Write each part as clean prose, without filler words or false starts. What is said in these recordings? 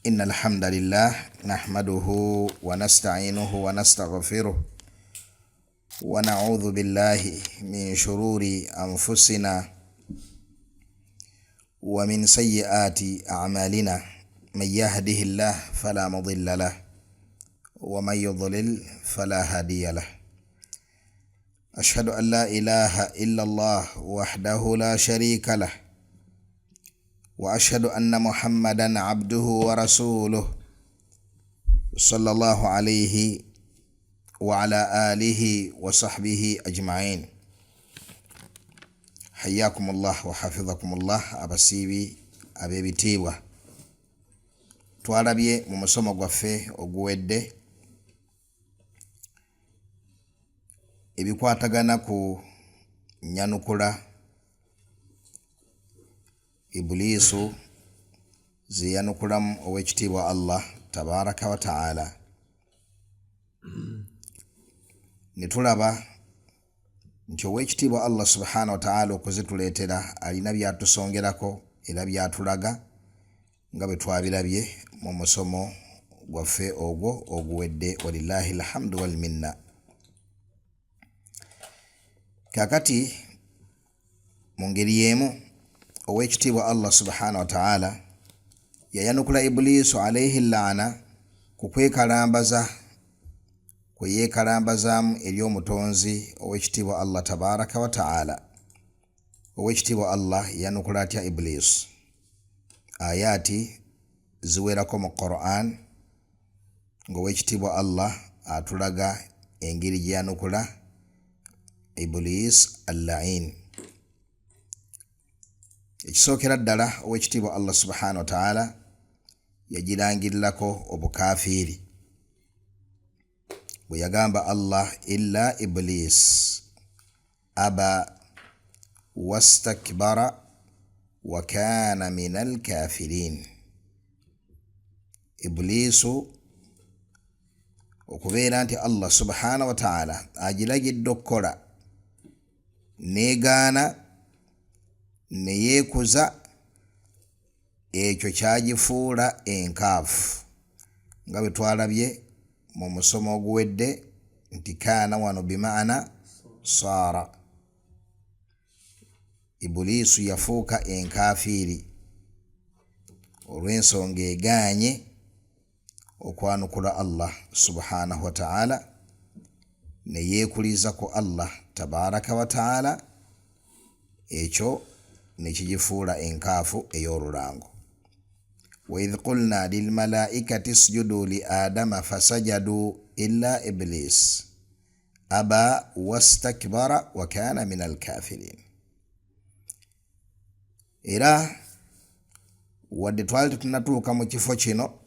إن الحمد لله نحمده ونستعينه ونستغفره ونعوذ بالله من شرور أنفسنا ومن سيئات أعمالنا، من يهده الله فلا مضل له ومن يضلل فلا هادي له. أشهد أن لا إله إلا الله وحده لا شريك له، وأشهد أن محمدا عبده ورسوله صلى الله عليه وعلى آله وصحبه أجمعين. حياكم الله وحفظكم الله. Abasiibi ab'ebitiibwa, twalabye mu musomo gwaffe oguwedde ebikwatagana ku nyanukula Ibuliisu zeyanukulamu ow'ekitiibwa Allah tabaraka wa taala, ne tulaba nti ow'ekitiibwa Allah subhana wa taala okuzituleetera alina byatusongerako era byatulaga, nga bwe twabirabye mu musomo gwaffe ogwo oguwedde, walillahi alhamdu walminna. Kakati mu ngeri y'emu ow'ekitiibwa Allah subhana wa taala yayanukula Ibuliisu alaihi laana ku kwekalambaza kwe yeekalambazaamu eri omutonzi ow'ekitiibwa Allah tabaraka wa taala. Ow'ekitiibwa Allah yanukula atya Ibuliisu? Ayaati ziwerako mu Quran ng'ow'ekitiibwa Allah atulaga engeri gye yanukula Ibuliisi allain. Ekisookera ddala, ow'ekitiibwa Allah subhana wa taala yagirangirirako obukafiiri bwe yagamba Allah, illa iblis aba wastakbara wa kana min alkafirin. Ibuliisu okubeera nti Allah subhana wa taala agiragidde okukola negaana neyeekuza, ekyo kyagifuula enkaafu, nga bwe twalabye mu musomo oguwedde nti kaana wano bimaana saara. Ibuliisu yafuuka enkafiiri olw'ensonga egaanye okwanukula Allah subhanahu wa taala, ne yeekuliza ku Allah tabaraka wa taala, ekyo nekigifuula enkaafu ey'olulango. Waidh qulna lilmalaikati isjudu li adama fasajadu illa iblis aba wastakbara wa kana min alkafirin. Era wadde twali tetunatuuka mu kifo kino,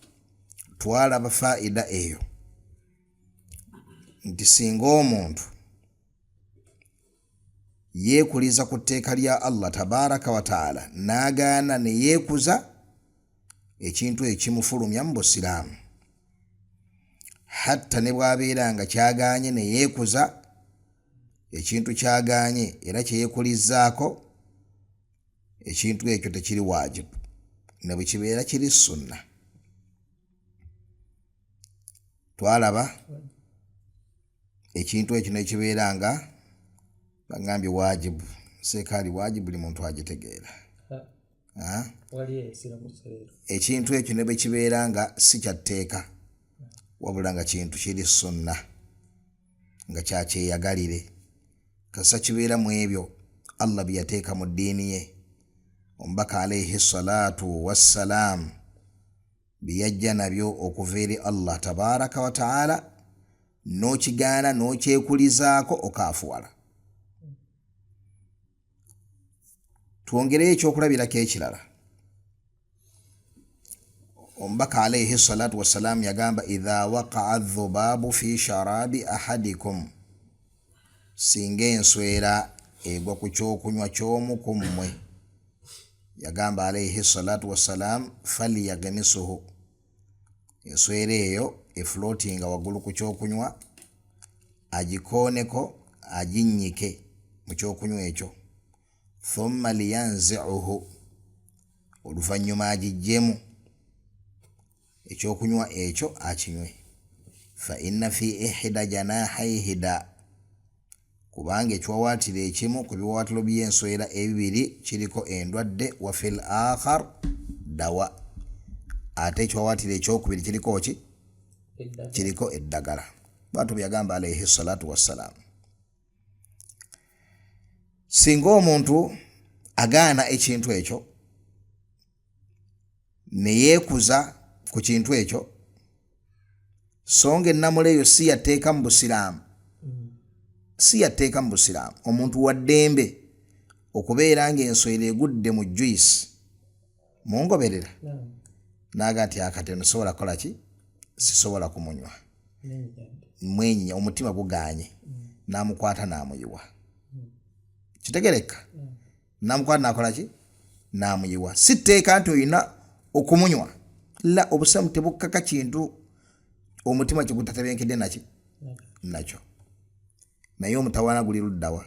twalaba faida eyo nti singa omuntu yeekuliza ku tteeka lya Allah tabaraka wa taala n'agaana ne yeekuza, ekintu ekyo kimufulumya mu busiraamu, hatta ne bw'abeera nga kyagaanye ne yeekuza, ekintu kyagaanye era kyeyeekulizaako, ekintu ekyo tekiri waajibu ne bwe kibeera kiri sunna. Twalaba ekintu ekyo nekibeera nga bagambye waajibu, seekaali waajibu buli muntu agitegeera. Ekintu ekyo ne bwe kibeera nga si kya tteeka, wabula nga kintu kiri sunna nga kyakyeyagalire, kasa kibeera mu ebyo Allah bye yateeka mu ddiini ye, omubaka alaihi salatu wassalaamu bye yajja nabyo okuva eri Allah tabaraka wa taala, n'okigaana n'okyekulizaako, okaafuwala. Twongereyo ekyokulabirako ekirala. Omubaka alaihi salatu wassalaamu yagamba, idha waqaa dhubaabu fi sharabi ahadikum, singa enswera egwa ku kyokunywa ky'omu ku mmwe, yagamba alaihi salatu wassalam, falyagemisuhu, enswera eyo efloatinga waggulu ku kyokunywa agikooneko, aginnyike mu kyokunywa ekyo, thumma liyanziuhu, oluvannyuma agiggyemu. Ekyokunywa ekyo akinywe. Fa inna fi ihida janahaihi da, kubanga ekiwawaatiro ekimu ku biwawaatiro by'enswera ebibiri kiriko endwadde, wa fil akhar dawa, ate ekiwawaatiro ekyokubiri kiriko ki? Kiriko eddagala. Bwatyo bwe yagamba alaihi salatu wassalam. Singa omuntu agaana ekintu ekyo ne yeekuza ku kintu ekyo, so nga ennamula eyo si yatteeka mu busiraamu, si yatteeka mu busiraamu, omuntu wa ddembe okubeera ng'enswera egudde mu juyisi mungoberera naga nti akati eno sobola kukola ki, sisobola kumunywa, mwenyinya, omutima guganye, namukwata namuyiwa. Kitegereka? Namukwata nakola ki, namuyiwa. Si tteeka nti olina okumunywa, la, obusiraamu tebukkaka kintu omutima kyegutatebenkedde naki nakyo. Naye omutawaana guli luddawa?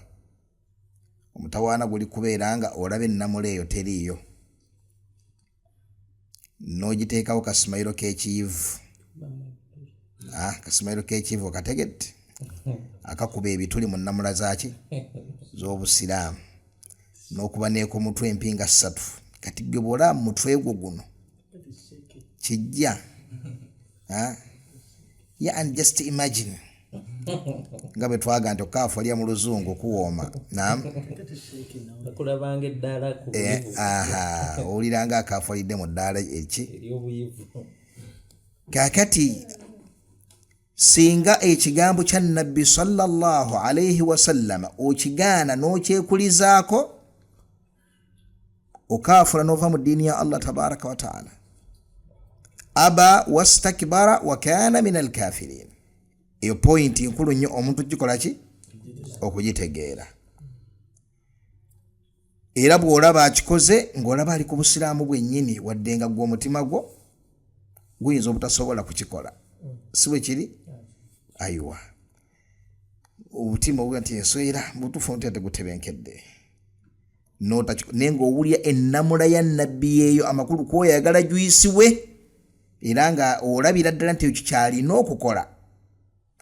Omutawaana guli kubeera nga olaba ennamula eyo teriiyo, n'ogiteekawo kasimayiro k'ekiyivu. Kasimayiro k'ekiyivu okategedde? Akakuba ebituli mu nnamula zaaki z'obusiraamu, n'okuba neeko mutwe empinga ssatu. Kati gwe bw'olaba mu mutwe gwo guno kijja, yeah, and just imagine nga bwe twaga nti okaafu alya mu luzungu kuwooma. Naam, okulabanga eddaala ku buyivu. Aha, owulira nga akaafu alidde mu ddaala eki ery'obuyivu. Kaakati singa ekigambo kya nabbi sallallahu alaihi wasallama okigaana n'okyekulizaako, okaafula n'ova mu ddiini ya Allah tabaraka wa taala. Aba wastakbara wa kana min alkafirin. Eyo pointi nkulu nnyo omuntu gikola ki okugitegeera. Era bw'olaba akikoze ng'olaba ali ku busiraamu bwennyini, wadde nga gwe omutima gwo guyinza obutasobola kukikola, si bwe kiri? Ayiwa, obutima obuga nti enswera mubutuufu nti tegutebenkedde, naye ng'owulira ennamula ya nabbi yeeyo, amakulu kwoyo ayagala juyisi we, era nga olabira ddala nti ekyo kyalina okukola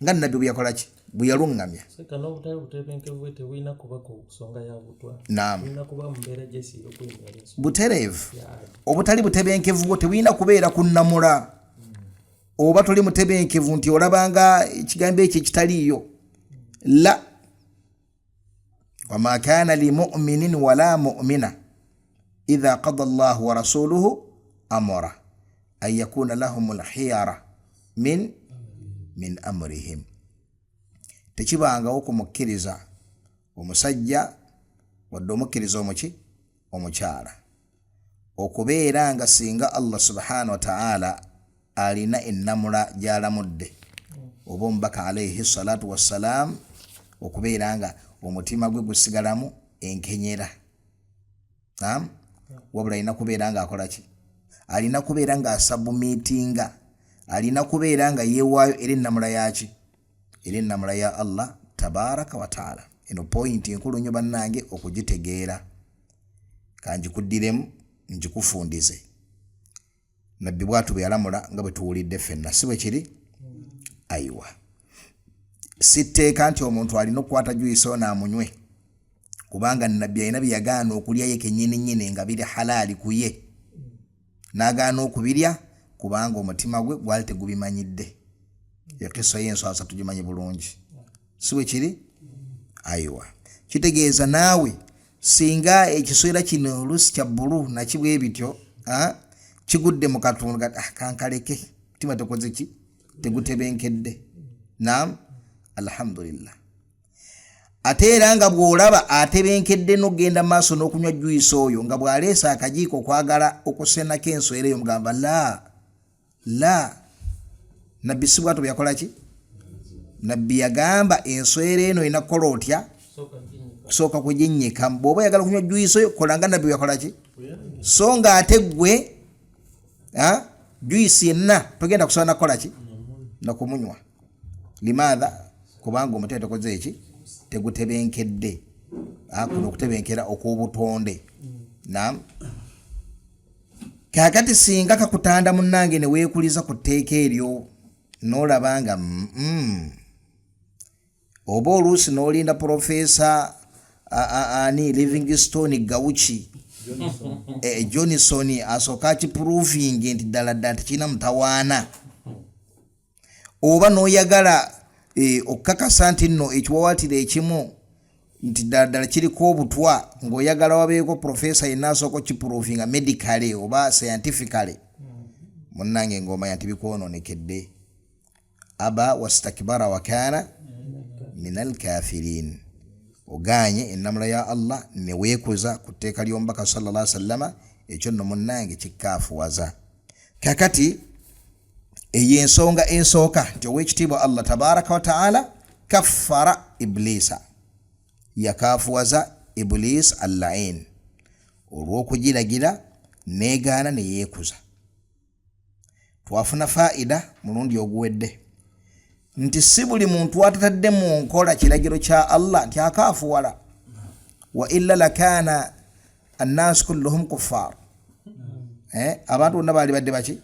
nga nabbi bwe yakola ki, bwe yaluŋŋamya. Seka n'obutali butebenkevu bwe tebulina kuba ku nsonga ya butwa. Naam. Bulina kuba mu mbeera gyesiira okuyingira ensonga. Butereevu. Ya adi. Obutali butebenkevu bwo tebulina kubeera ku nnamula. Oba toli mutebenkevu nti olabanga ekigambo ekyo ekitaliiyo. La, wama kana limuminin wala mumina idha qada llahu wa rasuluhu amura an yakuna lahum lkhiyara min amrihim. Tekibangawo ku mukkiriza omusajja wadde omukkiriza omuki omukyala okubeera nga singa Allah subhanahu wa ta'ala alina ennamula gy'alamudde oba omubaka alaihi salatu wassalam, okubeera nga omutima gwe gusigalamu enkenyera. Naam, wabula alina kubeera nga akola ki? Alina kubeera nga asabumiitinga, alina kubeera nga yeewaayo era ennamula yaki, era ennamula ya Allah tabaraka wa taala. Eno pointi nkulu nnyo bannange okugitegeera. Kanjikuddiremu njikufundize. Nabbi bwatu bwe yalamula nga bwe tuwulidde ffenna, si bwe kiri? Ayiwa, si tteeka nti omuntu alina okukwata juyisi ono amunywe, kubanga nabbi alina bye yagaana okulya ye kennyini nnyini nga biri halaali ku ye, n'agaana okubirya kubanga omutima gwe gwali tegubimanyidde. Ekisa y'enswasa tugimanyi bulungi, si bwe kiri? Ayiwa, kitegeeza naawe singa ekiswera kino oluusi kya bbulu naki bwe bityo, kigudde mu katundu kati, kankaleke, mutima tekoze ki, tegutebenkedde. Naam, alhamdulillah. Ate era nga bw'olaba atebenkedde n'okugenda maaso n'okunywa juyisi oyo, nga bw'aleese akajiiko okwagala okusenako enswera eyo, mugamba la la, nabbi si bwatyo bwe yakola ki? Nabbi yagamba enswera eno erina kukola otya? Kusooka kuginnyika. Bw'oba oyagala kunywa juyisi oyo, kola nga nabbi bwe yakola ki? So nga ate ggwe, juyisi yenna togenda kusobola nakukola ki, nakumunywa. Limaatha? Kubanga omutima tekoze eki, tegutebenkedde. Kuno okutebenkera okw'obutonde. Naam. Kakati singa kakutanda munnange ne weekuliza ku tteeka eryo n'olaba nga oba oluusi n'olinda Profesa ani Livingstone Gawuki Johnson asooka akiprovinge nti ddala ddala tekirina mutawaana, oba n'oyagala okukakasa nti nno ekiwawaatiro ekimu nti ddala ddala kiriko obutwa, ng'oyagala wabeeko profesa yenna asooka okiprovinga medically oba scientifically, munnange ng'omanya nti bikwonoonekedde. Aba wastakbara wakana min alkafirin. Ogaanye ennamula ya Allah ne weekuza ku tteeka ly'omubaka sallallahu sallama. Ekyo nno munnange kikkaafuwaza. Kakati eyo ensonga esooka nti owekitiibwa Allah tabaraka wataala kaffara Ibliisa, yakaafuwaza Iblis allain olw'okugiragira negaana ne yeekuza. Twafuna faida mulundi oguwedde nti si buli muntu atatadde mu nkola kiragiro kya Allah nti akaafuwala, wa illa lakana annaasu kulluhum kuffar. Abantu bonna baali badde baki?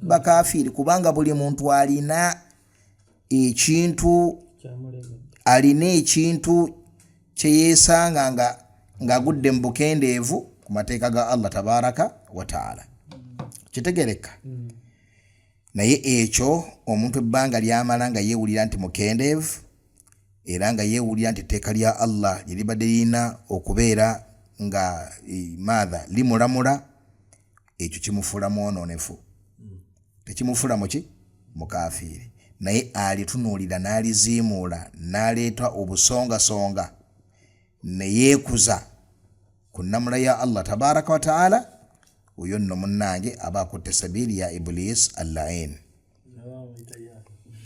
Bakafiiri, kubanga buli muntu alina ekintu, alina ekintu kyeyeesanga nga ng'agudde mu bukendeevu ku mateeka ga Allah tabaraka wataala. Kitegereka? Naye ekyo omuntu ebbanga lyamala nga yeewulira nti mukendeevu era nga yeewulira nti etteeka lya Allah lye libadde lirina okubeera nga maatha limulamula, ekyo kimufuula mwonoonefu, tekimufuula muki? Mukafiiri. Naye alitunuulira n'aliziimuula n'aleeta obusongasonga ne yeekuza ku nnamula ya Allah tabaraka wataala, oyo nno munnange aba akutte sabiili ya Iblis allain,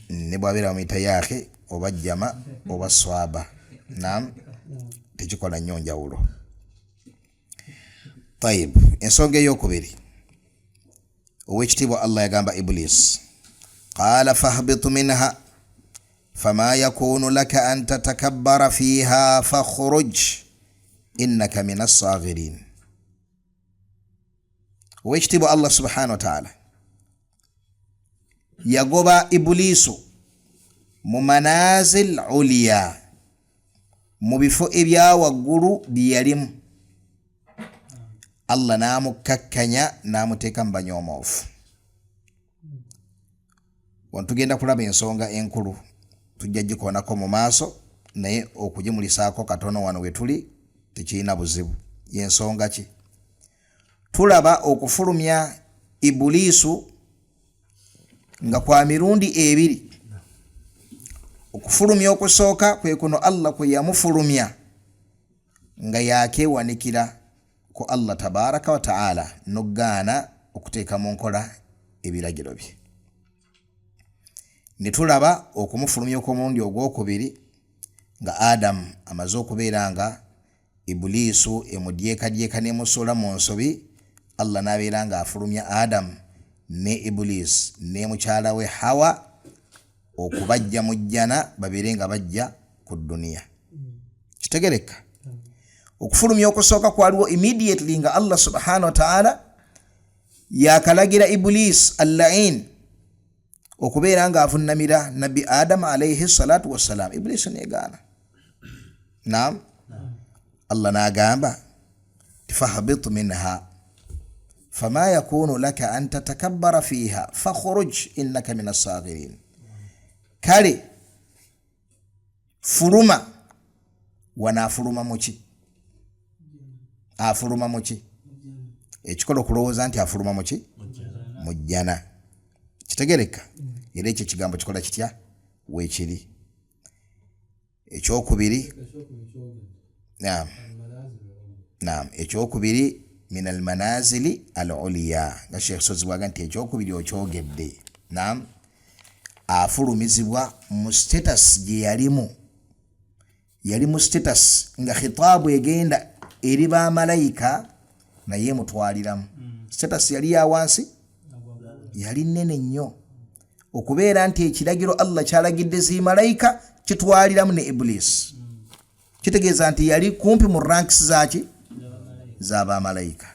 ne bwabeera bamuyita yahe oba jama oba swaba, nam tekikola nnyo njawulo. Tayib, ensonga eyokubiri, owekitiibwa Allah yagamba Iblis, qala fahbit minha fama yakunu laka an tatakabbara fiha fakhruj innaka min assagirin. Owekitiibwa Allah subhanahu wataala yagoba Ibuliisu mu manazil uliya, mu bifo ebya waggulu bye yalimu. Allah n'amukkakkanya n'amuteeka mu banyoomoofu. Wano tugenda kulaba ensonga enkulu, tujja gikoonako mu maaso, naye okugimulisaako katono wano we tuli tekirina buzibu. Yensonga ki? Tulaba okufulumya Ibuliisu nga kwa mirundi ebiri. Okufulumya okusooka kwe kuno Allah kwe yamufulumya nga yakeewanikira ku Allah tabaraka wataala n'okugaana okuteeka mu nkola ebiragiro bye, ne tulaba okumufulumya okw'omulundi ogwokubiri nga Adamu amaze okubeera nga Ibuliisu emudyekadyeka n'emusuula mu nsobi, Allah n'abeera nga afulumya Adamu ne Ibuliisi ne mukyala we Hawa okubajja mu jjana babeere nga bajja ku dduniya. Kitegereka? Okufulumya okusooka kwaliwo immediately nga Allah subhanahu wataala yakalagira Ibuliisi allain okubeera nga avunnamira Nabbi Adamu alaihi salatu wassalam. Ibuliisi negaana. Nam Allah n'agamba ti fahbit minha fama yakunu laka an tatakabbara fiha fakhruj innaka min assagirin. Kale fuluma. Wano afuluma muki? Afuluma muki? Ekikola okulowooza nti afuluma muki? Mujjana. Kitegereka? Era ekyo ekigambo kikola kitya? Weekiri. Ekyokubiri, naam, naam, ekyokubiri min almanazili al uliya, nga Sheikh Sozi bwaga nti ekyokubiri okyogedde. Naam, afulumizibwa mu status gye yalimu. Yali mu status nga khitaabu egenda eri bamalayika naye emutwaliramu. Status yali ya wansi, yali nene nnyo okubeera nti ekiragiro Allah kyalagidde zimalayika kitwaliramu ne Iblis. Kitegeeza nti yali kumpi mu ranks zaki? Z'abamalayika.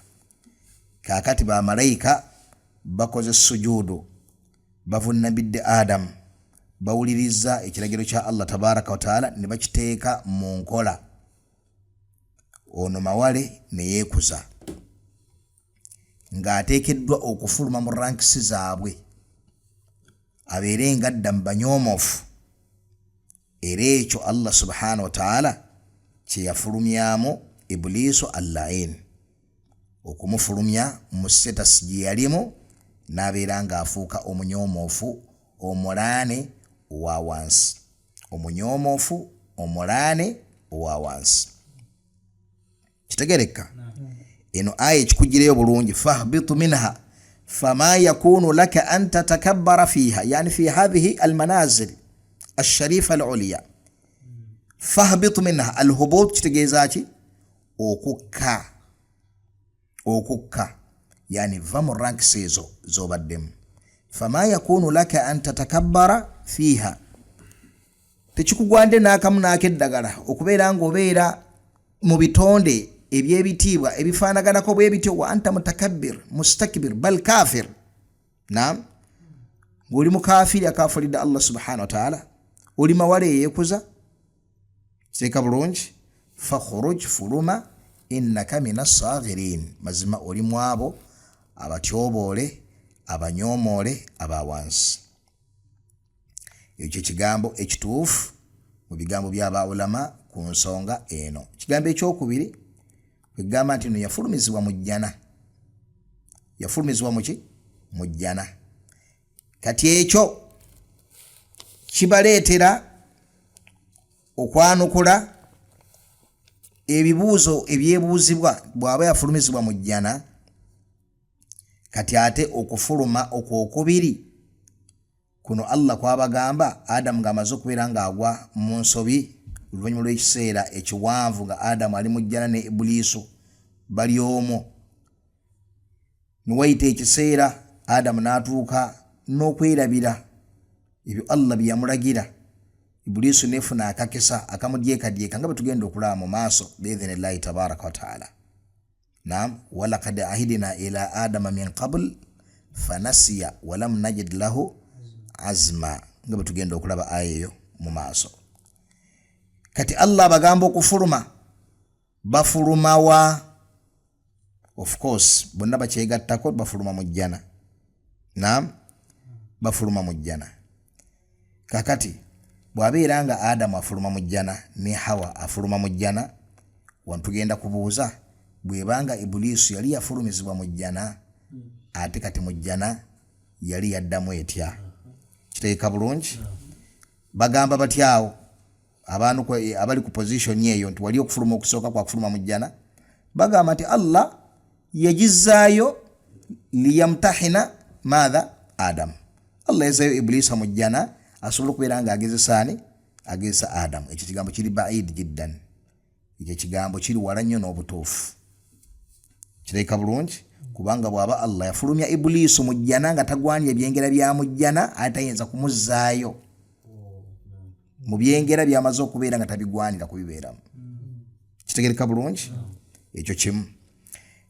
Kaakati bamalayika bakoze sujuudu, bavunnamidde Adamu, bawuliriza ekiragiro kya Allah tabaraka wataala ne bakiteeka mu nkola. Ono mawale ne yeekuza ng'ateekeddwa okufuluma mu rankisi zaabwe abeere nga dda mu banyoomofu. Era ekyo Allah subhanahu wataala kyeyafulumyamu Ibuliisu allain, okumufulumya mu status gye yalimu n'abeera ng'afuuka omunyoomofu omulaane owa wansi, omunyoomofu omulaane owa wansi. Kitegereka eno aya ekikugireyo bulungi, fahbitu minha fama yakunu laka an tatakabbara fiha, yani fi hadhihi almanazil alsharifa aluliya. Fahbitu minha, alhubut kitegeeza ki? Okukka, okukka, yani va mu ranks ezo zobaddemu. Fama yakunu laka an tatakabbara fiha, tekikugwande n'akamu n'akeddagala okubeera ng'obeera mu bitonde ebyebitiibwa ebifaanaganako bwe bityo, wa anta mutakabbir mustakbir bal kafir. Nam, ng'oli mukafiri akafulidde Allah subhanahu wataala, oli mawale eyeekuza. Kiteeka bulungi, fakhruj, fuluma, innaka min assagirin, mazima oli mu abo abatyoboole abanyoomoole aba wansi. Ekyo kigambo ekituufu mu bigambo by'abaulama ku nsonga eno. Ekigambo ekyokubiri kwegamba nti no yafulumizibwa mu jjana, yafulumizibwa muki? Mu jjana. Kati ekyo kibaleetera okwanukula ebibuuzo ebyebuuzibwa, bw'aba yafulumizibwa mu jjana, kati ate okufuluma okwokubiri kuno Allah kwabagamba Adamu ng'amaze okubeera ng'agwa mu nsobi oluvannyuma lw'ekiseera ekiwanvu nga Adamu ali mu jjana ne Ibuliisu bali omwo, niwayita ekiseera Adamu n'atuuka n'okwerabira ebyo Allah bye yamulagira, Ibuliisu neefuna akakisa akamudyekadyeka nga bwe tugenda okulaba mu maaso biidhinillahi tabaraka wataala. Naam, walakad ahidina ila adama min qabl fanasiya walam najid lahu azma, nga bwe tugenda okulaba aya eyo mu maaso. Kati Allah abagamba okufuluma, bafuluma wa? Of course bonna bakyegattako, bafuluma mu jjana. Naam, bafuluma mu jjana. Kakati bw'abeera nga Adamu afuluma mu jjana ne Hawa afuluma mu jjana, wano tugenda kubuuza, bw'ebanga Ibuliisu yali yafulumizibwa mu jjana, ate kati mu jjana yali yaddamu etya? Kiteeka bulungi. Bagamba batyawo abantu abali ku position eyo nti wali okufuluma okusooka kwa kufuluma mu jjana? Bagamba nti Allah yagizaayo liyamtahina maatha Adamu. Allah yazayo Ibuliisa mu jjana asobole okubeera nga agezesaani, agezesa Adamu. Ekyo kigambo kiri baid jiddan, ekyo kigambo kiri wala nnyo n'obutuufu. Kirabika bulungi, kubanga bw'aba Allah yafulumya Ibuliisu mu jjana nga tagwanira ebyengera bya mu jjana, ate tayinza kumuzzaayo mu byengera byamaze okubeera nga tabigwanira kubibeeramu. Kitegereka bulungi ekyo kimu.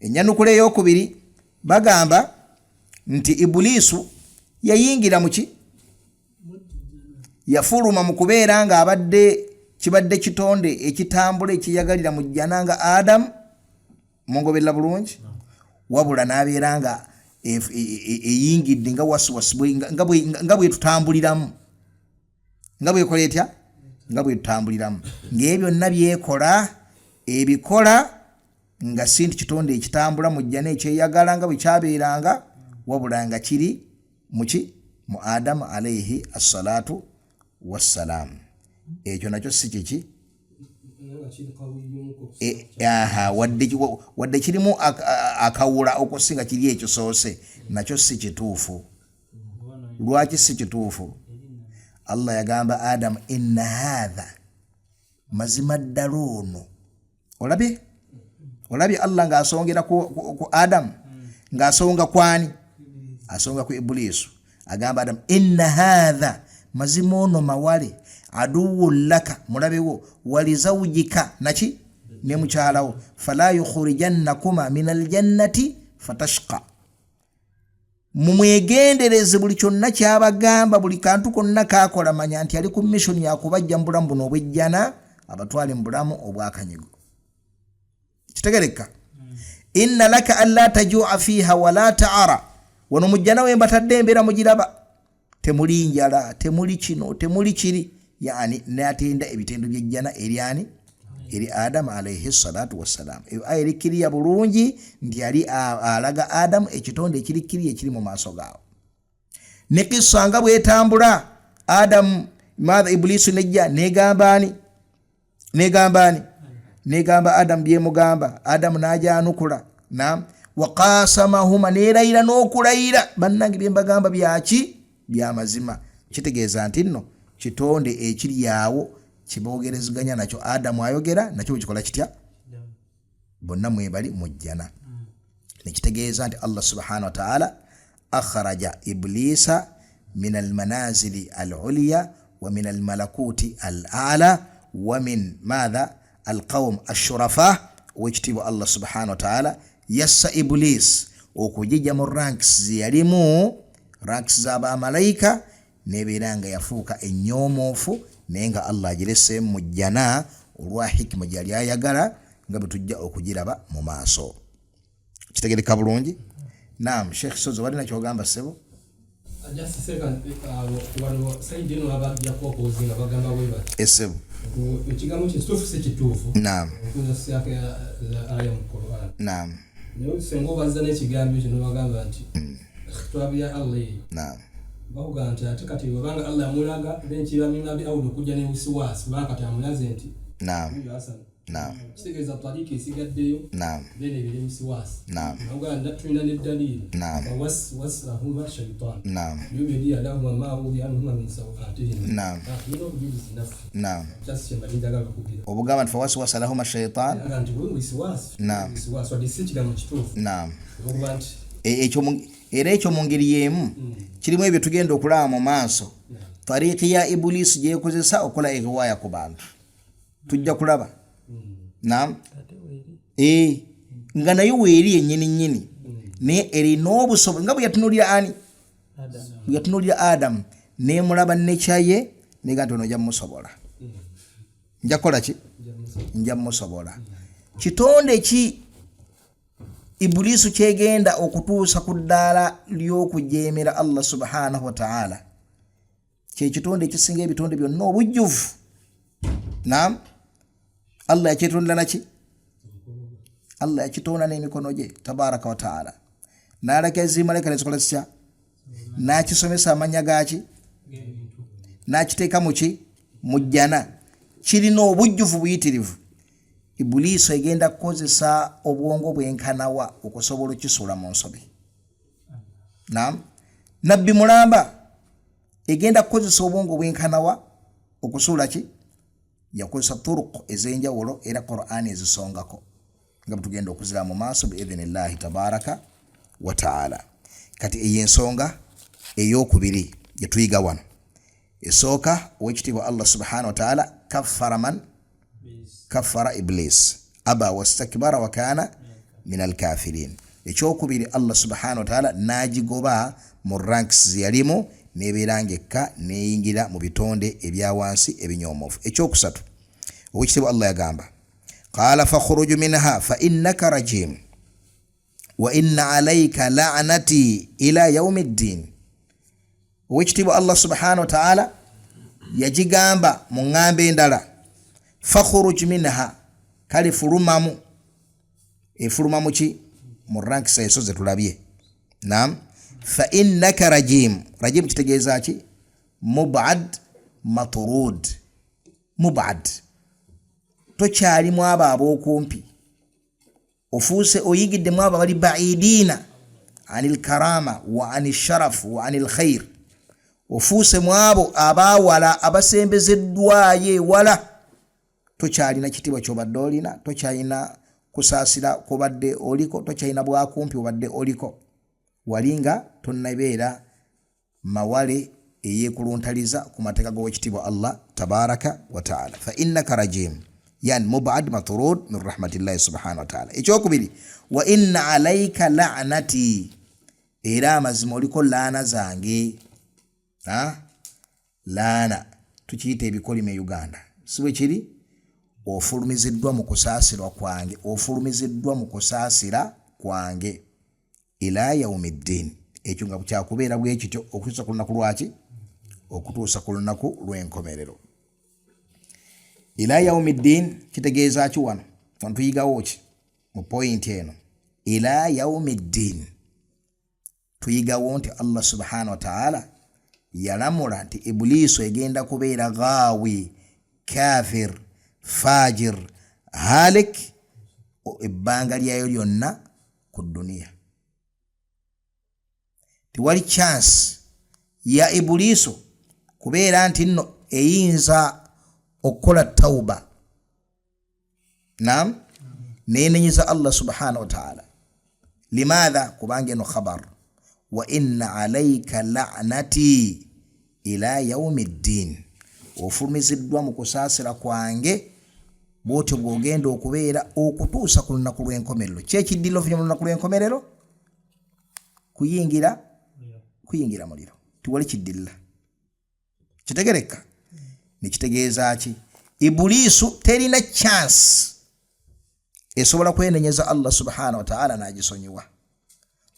Enyanukula eyokubiri bagamba nti Ibuliisu yayingira muki, yafuluma mu kubeera nga abadde kibadde kitonde ekitambula ekiyagalira mu jjana nga Adamu, mungoberera bulungi, wabula n'abeera nga eyingidde nga wasiwasi nga bwetutambuliramu, nga bwekola etya, nga bwetutambuliramu, ng'ebyo byonna byekola ebikola nga si nti kitonde ekitambula mu jjana ekyeyagala nga bwe kyabeeranga, wabula nga kiri muki? Mu Adamu alaihi assalatu wassalaamu. Ekyo nakyo si kiki, wadde kirimu akawula okusinga kiri ekisoose, nakyo si kituufu. Lwaki si kituufu? Allah yagamba Adamu, inna haatha, mazima ddala ono. Olabye, olabye Allah ng'asongera ku Adamu, ng'asonga kwani? Asonga ku Ibuliisu. Agamba Adamu, inna haatha, mazima ono mawale, aduwun laka, mulabewo, walizaujika, naki ne mukyalawo, fala yukhrijannakuma min aljannati Fatashqa. Mumwegendereze buli kyonna kyabagamba, buli kantu konna kakola, manya nti ali ku mission yakubajja mu bulamu buno obwejjana, abatwale mu bulamu obwakanyigo. Kitegereka? Inna laka alla tajua fiha wala taara. Wano mujjana we mbatadde embeera mugiraba, temuli njala, temuli kino, temuli kiri. Yani natenda ebitendo byejjana eryani? Eri Adamu alaihi salatu wassalam. Eyo aya erikkiriya bulungi nti yali alaga Adamu ekitonde ekirikkiriya ekiri mu maaso gaawo. Ne kisa nga bwetambula, Adamu maatha Ibulisu nejja negamba ani? Negamba ani? Negamba Adamu byemugamba. Adamu najanukula nam wakasamahuma, nerayira n'okulayira, bannange byembagamba byaki? Byamazima. Kitegeeza nti nno kitonde ekiri awo kibogerezeganya nakyo. Adamu ayogera nakyo, bwekikola kitya? Bonna mwebali mujjana. Nekitegeeza nti Allah subhanahu wataala akhraja Iblisa min almanazili aluliya wa min almalakuti al ala wa min matha alqaum ashurafa. Owekitiibwa Allah subhanahu wataala yassa Iblis okugijja mu ranks zeyalimu, ranks z'abamalayika, nebeera nga yafuuka enyoomoofu, naye nga Allah agireseemu mu jjana olwa hikima gyeyali ayagala, nga bwe tujja okugiraba mu maaso. Kitegereka bulungi? Naam, Sheikh Sozo, walina kyogamba, ssebo? Just a second, wano side eno abajjako okuzinga bagamba bwe bati. Essebo. Ekigambo kituufu si kituufu? Naam. Okuza siyaka aya mu Quran. Naam. Naye senga obazza n'ekigambo ekyo nobagamba nti khitaabu ya Allah eyo. Naam. Bakugamba nti ate kati wabanga Allah amulaga, then kiba mingabi awulo okujja ne wisiwaasi, kubanga kati amulaze nti Naam. oyo Hasan. Naam. Kitegeeza tariika esigaddeyo. Naam. Then ebiri wisiwaasi. Naam. Bagamba tulina n'eddaliiri. Naam. Fawaswasa shaitan. Naam. Liyubdiya lahuma ma wuriya anhuma min sawatihima. Naam. Tulina obujulizi naffe. Naam. Kyasi kyembadde njagala okugira. Obugamba nti fawaswasa lahuma shaitan. Aga nti bwe wisiwaasi. Naam. Wisiwaasi wadde si kigambo kituufu. Naam. Okuba nti Ekyo era ekyo mu ngeri y'emu kirimu ebyo tugenda okulaba mu maaso, tariiki ya Ibuliisi gyekozesa okukola egiwaaya ku bantu, tujja kulaba. Naam. Ate weeri. Nga nayo weeri yennyini nnyini, naye erina obusobozi nga bwe yatunuulira ani? Adamu. Bwe yatunuulira Adamu nemulaba nekyaye nega nti ono ojja mumusobola, nja kukola ki? Nja mumusobola. Kitonde ki Ibuliisu kyegenda okutuusa ku ddaala ly'okujeemera Allah subhanahu wataala? Kyekitonde ekisinga ebitonde byonna obujjuvu. Naam, Allah yakyetondera naki? Allah yakitonda n'emikono gye tabaraka wataala, n'aleka ezimaleka nezikola zitya? N'akisomesa amanya gaki, n'akiteeka muki? Mujjana. Kirina obujjuvu buyitirivu. Ibuliisu egenda kukozesa obwongo bwenkanawa okusobola okisuula mu nsobi? Naam, nabbi mulamba egenda kukozesa obwongo bwenkanawa okusuula ki? Yakozesa turuq ez'enjawulo, era Qur'ani ezisongako nga bwetugenda okuzira mu maaso biidhinillahi tabaraka wataala. Kati eyo ensonga eyokubiri gyetuyiga wano. Esooka, owekitiibwa Allah subhanahu wataala kaffara man kafara Iblis, aba wastakbara wakana min alkafirin. Ekyokubiri, Allah subhanahu wataala n'agigoba mu ranks zeyalimu, nebeera ngaekka neyingira mu bitonde ebyawansi ebinyoomofu. Ekyokusatu, owekitiibwa Allah yagamba, qala fakhruju minha fa innaka rajim wa inna alaika lanati ila yaumi ddin. Owekitiibwa Allah subhanahu wataala yagigamba mu ŋŋamba endala, fakhruj minha, kale fulumamu. Efuluma muki? Mu ranks ezo zetulabye. Nam, fa innaka rajim. Rajim kitegeeza ki? Mubad, maturud, mubad, tokyalimu abo ab'okumpi, ofuuse oyingiddemu abo abali baidina ani lkarama wa ani sharafu wa ani lkhair. Ofuuse mu abo abaawala, abasembezeddwayo ewala. Tokyalina kitiibwa kyobadde olina, tokyalina kusaasira kubadde oliko, tokyalina bwakumpi obadde oliko wali nga tonnabeera mawale eyekuluntaliza ku mateeka g'owekitiibwa Allah tabaraka wataala. Fa innaka rajim. Yani mubad maturud min rahmatillahi subhanahu wataala. Ekyokubiri, wa inna alaika lanati, era amazima oliko laana zange. Laana tukiyita ebikolimo e Uganda, si bwe kiri? Ofulumiziddwa mu kusaasirwa kwange, ofulumiziddwa mu kusaasira kwange ila yaumi ddin. Ekyo nga kyakubeera bwe kityo okutuusa ku lunaku lwaki? Okutuusa ku lunaku lw'enkomerero. Ila yaumi ddin kitegeeza ki wano? Wano tuyigawo ki mu poyinti eno? Ila yaumi ddin tuyigawo nti Allah subhanahu wataala yalamula nti Ibuliisu egenda kubeera gaawi, kafir, fajir, halik ebbanga lyayo lyonna ku duniya. Tewali chance ya Ibuliisu kubeera nti nno eyinza okukola tauba, nam neyenenyeza Allah subhanahu wataala. Limaatha? Kubanga eno khabar, wa inna alaika lanati ila yaumi ddin, ofulumiziddwa mu kusaasira kwange bwotyo bw'ogenda okubeera okutuusa ku lunaku lw'enkomerero. Kyekiddira oluvannyuma lunaku lw'enkomerero kuyingira muliro, tiwali kiddirira. Kitegereka nekitegeeza ki? Ibuliisu terina chance esobola kwenenyeza Allah subhanahu wataala n'agisonyiwa.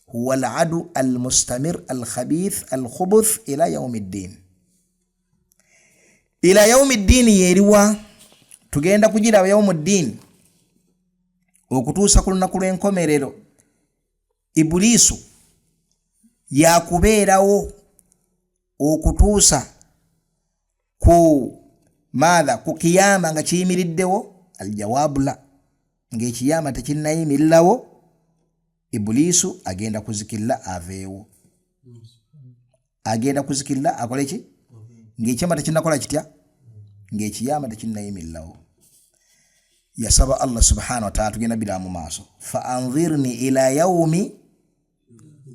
Huwa aladu almustamir alkhabith alkhubuth ila yaumi ddin. Ila yaumi ddiini yeriwa? Tugenda kugiraba yaumu ddiini okutuusa ku lunaku lw'enkomerero. Ibuliisu yakubeerawo okutuusa ku maatha ku kiyama nga kiyimiriddewo. Aljawaabu la, ng'ekiyama tekinnayimirirawo, Ibuliisu agenda kuzikirira aveewo. Agenda kuzikirira akole ki? Ng'ekiyama tekinnakola kitya? Ng'ekiyama tekinnayimirirawo. Yasaba Allah subhanahu wataala, tugenda bira mu maaso, fa anzirni ila yaumi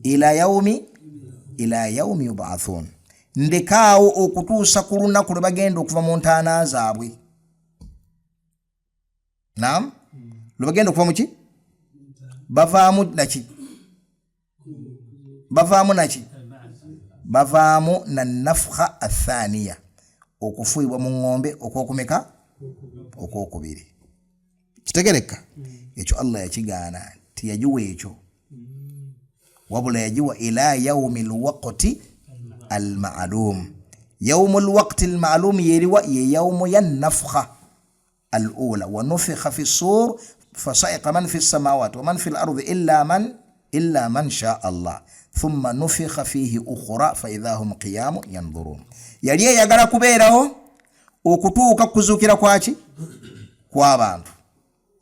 ila yaumi ila yaumi yubathun, ndekaawo okutuusa ku lunaku lwe bagenda okuva mu ntaana zaabwe. Nam, lwe bagenda okuva muki? Bavaamu naki? Bavaamu naki? Bavaamu na nafukha athaniya, okufuuyibwa mu ŋŋombe okwokumeka? Okwokubiri. Kitegereka ekyo Allah yakigaana, tiyagiwa ekyo, wabula yagiwa ila yaumi lwakti almalum. Yaumu lwakti almalum yeriwa? Ye yaumu ya nafukha alula, wanufikha fi sur fasaika man fi samawati waman fi lardi illa man shaa Allah thumma nufikha fihi ukhra faidha hum qiyamu yandhurun. Yali eyagala kubeerawo okutuuka kuzuukira kwaki? Kw'abantu.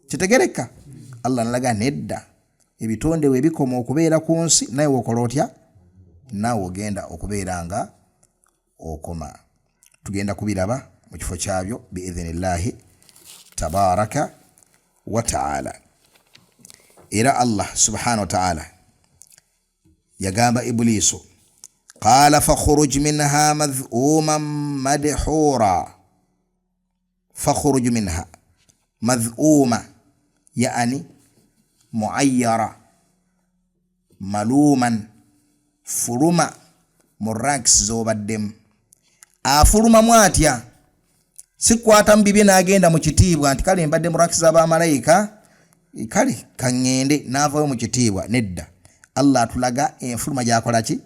Kitegereka Allah nalaga nedda, ebitonde we bikoma okubeera ku nsi, naye wokola otya? Naawe ogenda okubeera nga okoma. Tugenda kubiraba mu kifo kyabyo biidhinillahi tabaraka wataala. Era Allah subhanahu wataala yagamba Ibuliisu, qala fakhruj minha madhuman madhura. Fakhruj minha madhuma yani muayyara maluman, fuluma mu ranks z'obaddemu. Afulumamu atya? Sikwata mu bibye n'agenda mu kitiibwa nti kale mbadde mu ranks z'abamalayika, kale kaŋŋende, n'avayo mu kitiibwa. Nedda, Allah atulaga enfuluma gyakola ki?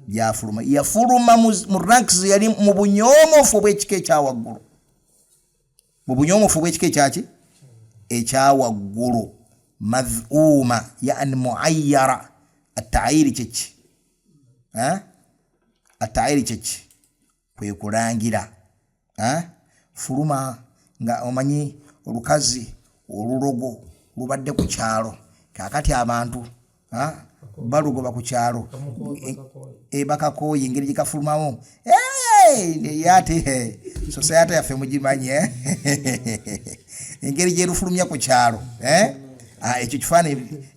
Gyafuluma. Yafuluma mu ranks yali mu bunyoomofu obw'ekika ekyawaggulu, mu bunyoomofu obw'ekika ekyaki? Ekyawaggulu. Madhuma yani muayyara. Atayiri kyeki? Atayiri kyeki? Kwe kulangira. Fuluma nga omanyi olukazi olulogo lubadde ku kyalo, kakati abantu balugoba ku kyalo, bakakooye engeri gyekafulumamu ate sosayate yaffe mugimanyi engeri gyerufulumya ku kyalo. Ekyo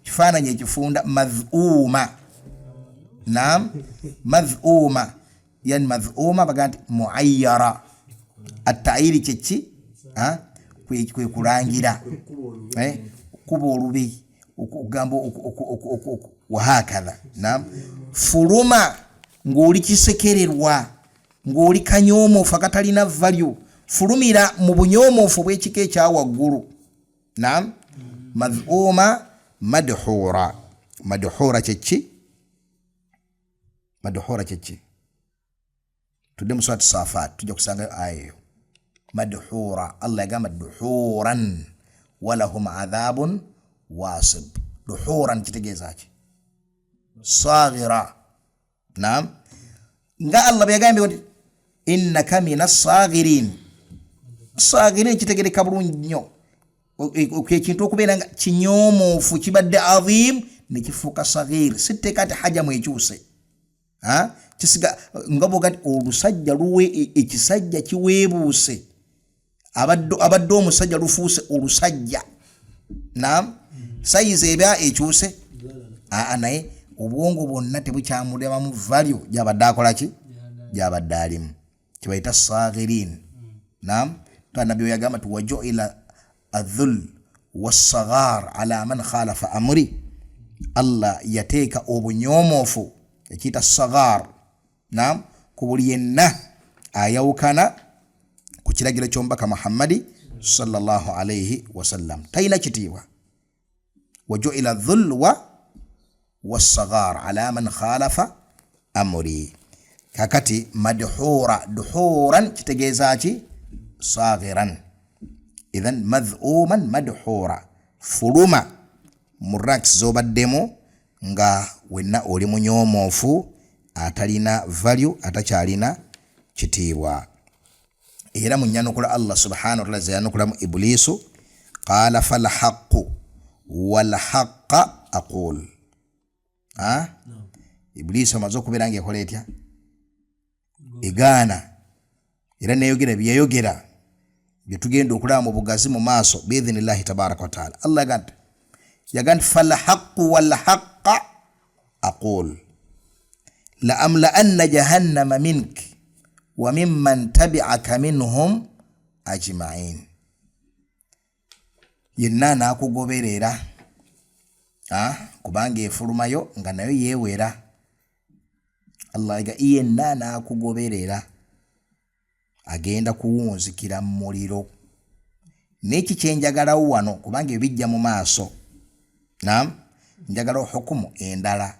kifaananyi ekifunda madhuma. Nam, madhuma yani madhuma baga nti muayyara. Atayiri kyeki? Kwe kulangira, kuba olubi, okugamba wahakatha. Nam, fuluma ng'oli kisekererwa, ng'oli kanyoomofu akatalina value, fulumira mu bunyoomofu bw'ekika ekya waggulu. Nam, madhuma madhura. Madhura kyeki? Madhura kyeki? Tudde mu surati Safat, tujja kusangayo aya eyo. Madhura, Allah yagamba duhuran walahum adhabun wasib. Duhuran kitegeeza ki? Sagira. Nam, nga Allah bwe yagambye nti innaka mina sagirin. Sagirin kitegereka bulungi nnyo, ekintu okubeera nga kinyoomofu kibadde adhim nekifuuka sagir, si tteeka nti hajamu ekyuse. Kisiga nga bwoga nti olusajja luwe, ekisajja kiweebuuse, abadde omusajja lufuuse olusajja. Nam, sayizi eba ekyuse. Aa, naye obwongo bwonna tebukyamulabamu value gyabadde akola ki, gyabadde alimu, kibayita sagirin. Nam, nabbi we yagamba ti wajuila adhul wassagar ala man khalafa amri, Allah yateeka obunyomoofu ekiyita sagar, nam, ku buli yenna ayawukana ku kiragiro ky'omubaka Muhammadi sallallahu alaihi wasallam, talina kitiibwa. Wajuila dhul wa wassagar ala man khalafa amri. Kakati madhura, duhuran kitegeeza ki? Sagiran. Idhan madhuman madhura, fuluma mu ranks zobaddemu nga wenna oli munyomoofu atalina value, atakyalina kitiibwa. Era mu nyanukula Allah subhanahu wataala zeyanukulamu Ibulisu, qala falhaqu walhaqa aqul. Ibulisu amaze okubeera nga ekola etya? Egaana, era neyogera byeyayogera byetugenda okulaba mu bugazi mu maaso biidhinillahi tabaraka wataala. Allah yaga nti falhaqu walhaqa aqul la amlaanna jahannama mink wa mimman tabi'aka minhum ajmain. Yenna anaakugoberera, kubanga efulumayo nga nayo yeewera. Allah yaga yenna anaakugoberera agenda kuwunzikira mu muliro. N'eki kyenjagalawo wano, kubanga ebyo bijja mu maaso, nam, njagala hukumu endala.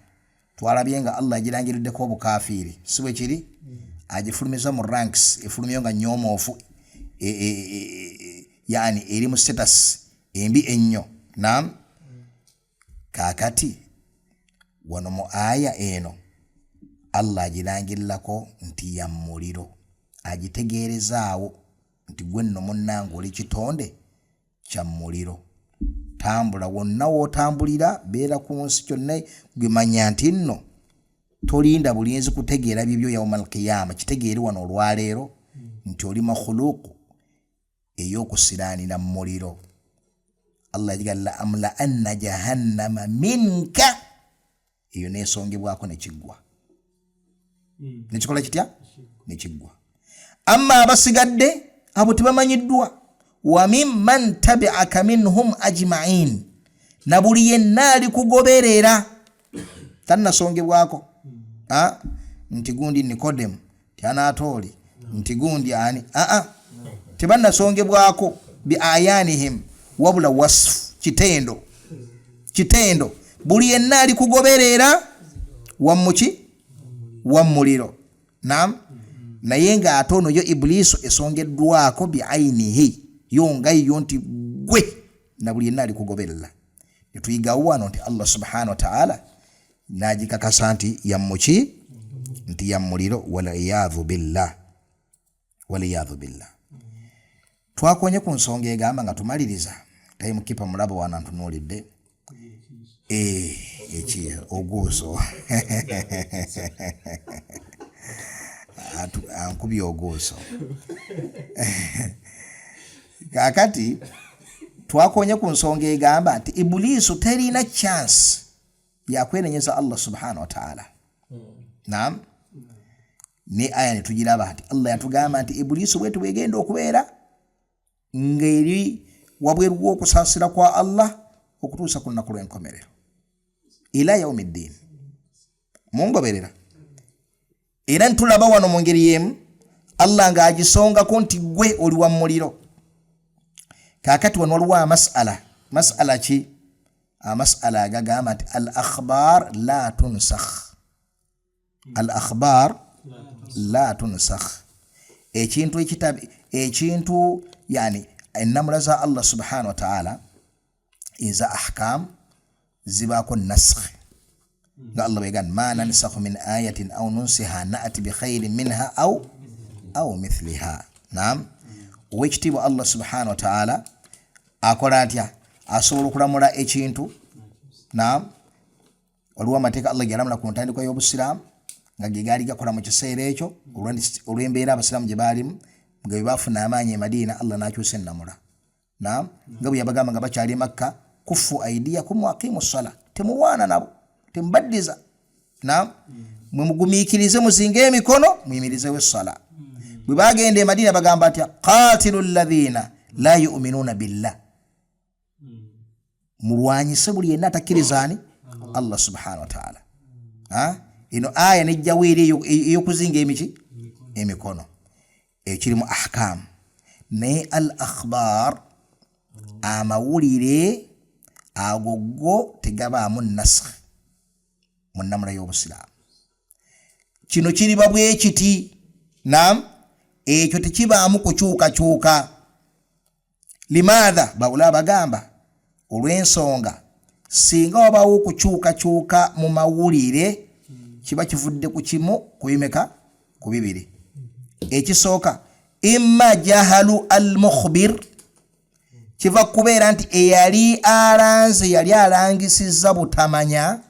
Twalabye nga Allah agirangiriddeko obukafiiri, si bwe kiri? Agifulumiza mu ranks, efulumyo nga nyomoofu, yani eri mu status embi ennyo. Nam, kaakati wano mu aya eno Allah agirangirirako nti ya muliro, agitegeerezaawo nti gwe nno munnange oli kitonde kya muliro, tambula wonna wootambulira, beera ku nsi kyonna, gwe manya nti nno tolinda bulinzi kutegeera bibyo yauma alqiyama, kitegeere wano olwaleero nti oli makhuluku ey'okusiraanira mu muliro. Allah yagiga la amlaanna jahannama minka, eyo nesongebwako nekiggwa, nekikola kitya? Nekiggwa. Amma abasigadde abo tebamanyiddwa. Wa mimman tabi'aka minhum ajma'in, na buli yenna ali kugoberera tannasongebwako. Nti gundi Nikodemu, ti Anatooli, nti gundi ani, aa, tebannasongebwako bi ayanihim, wabula wasfu kitendo, kitendo, buli yenna ali kugoberera wamuki? Wamuliro. Nam, naye ng'ate ono yo Ibuliisu esongeddwako bi ainihi, yo nga yo nti gwe na buli yenna ali kugoberera. Netuyigawo wano nti Allah subhanahu wataala n'agikakasa nti yammuki? Nti yammuliro. Waliyadhu billah, waliyadhu billah. Twakonye ku nsonga egamba nga tumaliriza, time keeper mulabo wana ntunuulidde eki oguuso ankubye oguuso. Kakati twakonye ku nsonga egamba nti Ibuliisu terina chance yakwenenyeza Allah subhanahu wataala. Nam, ne aya netugiraba nti Allah yatugamba nti Ibuliisu bwetu bwegenda okubeera. Ng'eri wabweru w'okusaasira kwa Allah okutuusa ku lunaku lw'enkomerero, ila yaumi ddiini. Mungoberera? Era ntulaba wano mu ngeri y'emu Allah ng'agisongako nti gwe oli wa muliro. Kaakati wano waliwo amasala. Masala ki? Amasala agagamba nti al akhbar la tunsakh, al akhbar la tunsakh. Ekintu ekitabi, ekintu yani ennamula za Allah subhanahu wa ta'ala eza ahkam zibaako naskh, nga Allah bwegamba ma nansakhu min ayatin au nunsiha nati bikhairin minha au mithliha. Nam, owekitiibwa Allah subhanahu wa ta'ala akola atya? Asobola okulamula ekintu. Nam, waliwo amateeka Allah geyalamula ku ntandikwa y'obusiraamu nga ge gaali gakola mu kiseera ekyo olw'embeera abasiraamu gye baalimu, nga bwe baafuna amaanyi e Madiina Allah n'akyusa ennamula. Nam, nga bwe yabagamba nga bakyali e Makka, kufu aidiyakum wa aqimu ssala, temulwana nabo, temubaddiza. Nam, mwe mugumiikirize, muzinge emikono, muyimirizewo essala. Bwe bagenda e Madiina bagamba atya? Qatilu llahiina la yuminuuna billah, mulwanyise buli yenna atakkirizaani Allah subhanahu wa taala. Eno aya nejjawo eri ey'okuzinga emiki emikono, ekirimu ahkam. Naye al akhbar, amawulire ago go tegabaamu naskh mu nnamula y'obusiraamu. Kino kiriba bwe kiti. Nam, ekyo tekibaamu kukyukakyuka. Limaatha? Bawula bagamba olw'ensonga singa wabaawo okukyukakyuka mu mawulire kiba kivudde ku kimu ku bimeka? Ku bibiri. Ekisooka, imma jahalu al mukhbir, kiva kubeera nti eyali alanze yali alangisizza butamanya,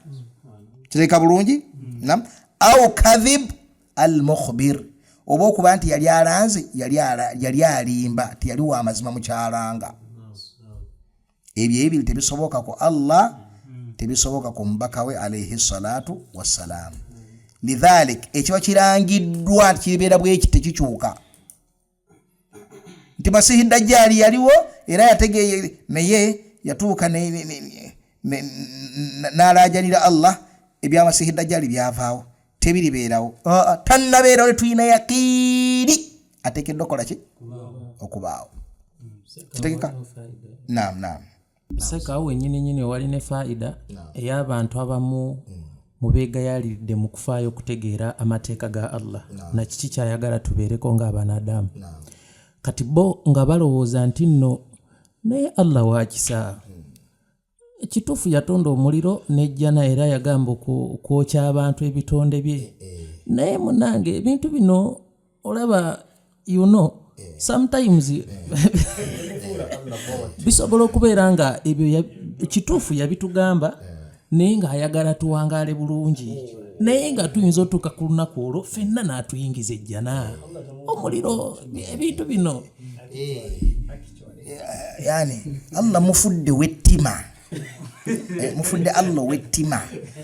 kireka bulungi. Nam, au kadhib al mukhbir, oba okuba nti yali alanze yali alimba, teyali wa mazima mu kyalanga. Ebyo ebiri tebisoboka ku Allah, tebisoboka ku mubaka we alaihi salatu wassalam. Lidhalik ekiba kirangiddwa nti kiribeera bweki tekikyuka, nti Masihi Dajjaali yaliwo era yategeeye, naye yatuuka n'alaajanira Allah, ebya Masihi Dajjaali byavaawo, tebiribeerawo. Tannabeerawo, tetulina yaqiini ateekeddwa okukola ki? Okubaawo. Kitegeka? Naam, naam. Seka, awo wenyini nyini wali ne faida ey'abantu abamu mubeegayaliridde mu kufaayo okutegeera amateeka ga Allah na kiki kyayagala tubeereko ng'abanadamu. Kati bo nga balowooza nti nno naye Allah wakisa, kituufu yatonda omuliro nejjana era yagamba okwokya abantu ebitonde bye, naye munange ebintu bino olaba, sometimes bisobola okubeera nga ebyo kituufu yabitugamba, naye ng'ayagala tuwangaale bulungi, naye nga tuyinza otuuka ku lunaku olwo ffenna n'atuyingiza ejjana, omuliro, ebintu bino. Yani Allah mufudde wettima. Mufudde Allah wettima,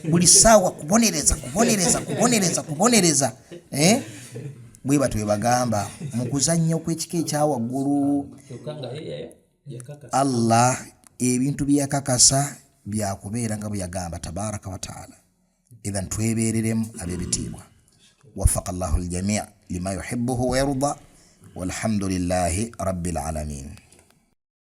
buli ssaawa kubonereza, kubonereza, kubonereza, kubonereza. Bwe batyo bwe bagamba mu kuzannya okw'ekika ekyawaggulu. Allah ebintu bye yakakasa byakubeera nga bwe yagamba tabaraka wa taala. Idhan twebereremu ab'ebitiibwa. Wafaka llahu ljamii lima yuhibuhu wayarda, walhamdulillahi rabbil alamin.